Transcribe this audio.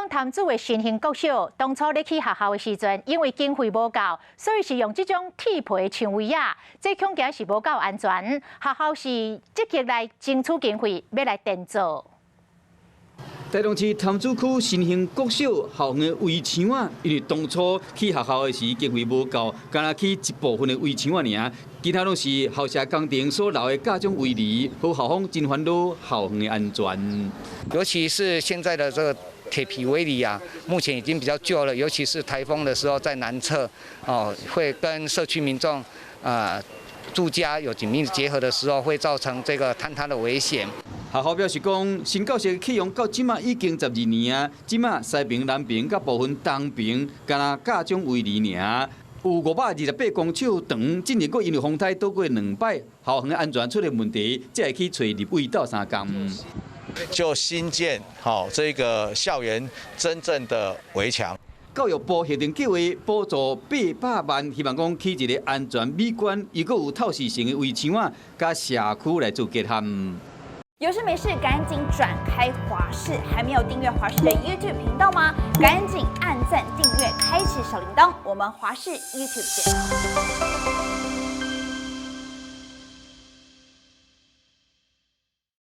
東潭子的新興國小，當初咧起學校的時陣，因為經費無夠，所以是用這種鐵皮牆圍仔，這恐驚是無夠安全。學校是積極來爭取經費，欲來電做。台中市潭子區新興國小校園的圍牆仔，因為當初起學校的時經費無夠，干焦起一部分的圍牆仔爾，其他攏是校舍工程所留的甲種圍籬，予校方真煩惱校園的安全。尤其是現在的這個鐵皮圍籬啊，目前已經比較舊了，尤其是颱風的時候，在南側哦，會跟社區民眾啊住家有緊密結合的時候，會造成這個坍塌的危險。學校表示講，新教室啟用到這馬已經12年啊，這馬西爿、南爿佮部分東爿，干焦甲種圍籬爾，有528公尺長，進前閣因為風颱倒過兩擺，校園安全出現問題，才會去揣立委鬥相共。就新建好這個校園真正的圍牆。教育部核定計劃補助800萬，希望講起一个安全美觀又閣有透視性的圍牆仔，佮社區來做結合。有事沒事趕緊轉開華視，還沒有訂閱華視的 YouTube 頻道嗎？趕緊按讚訂閱，開啟小鈴鐺。我們華視 YouTube 見。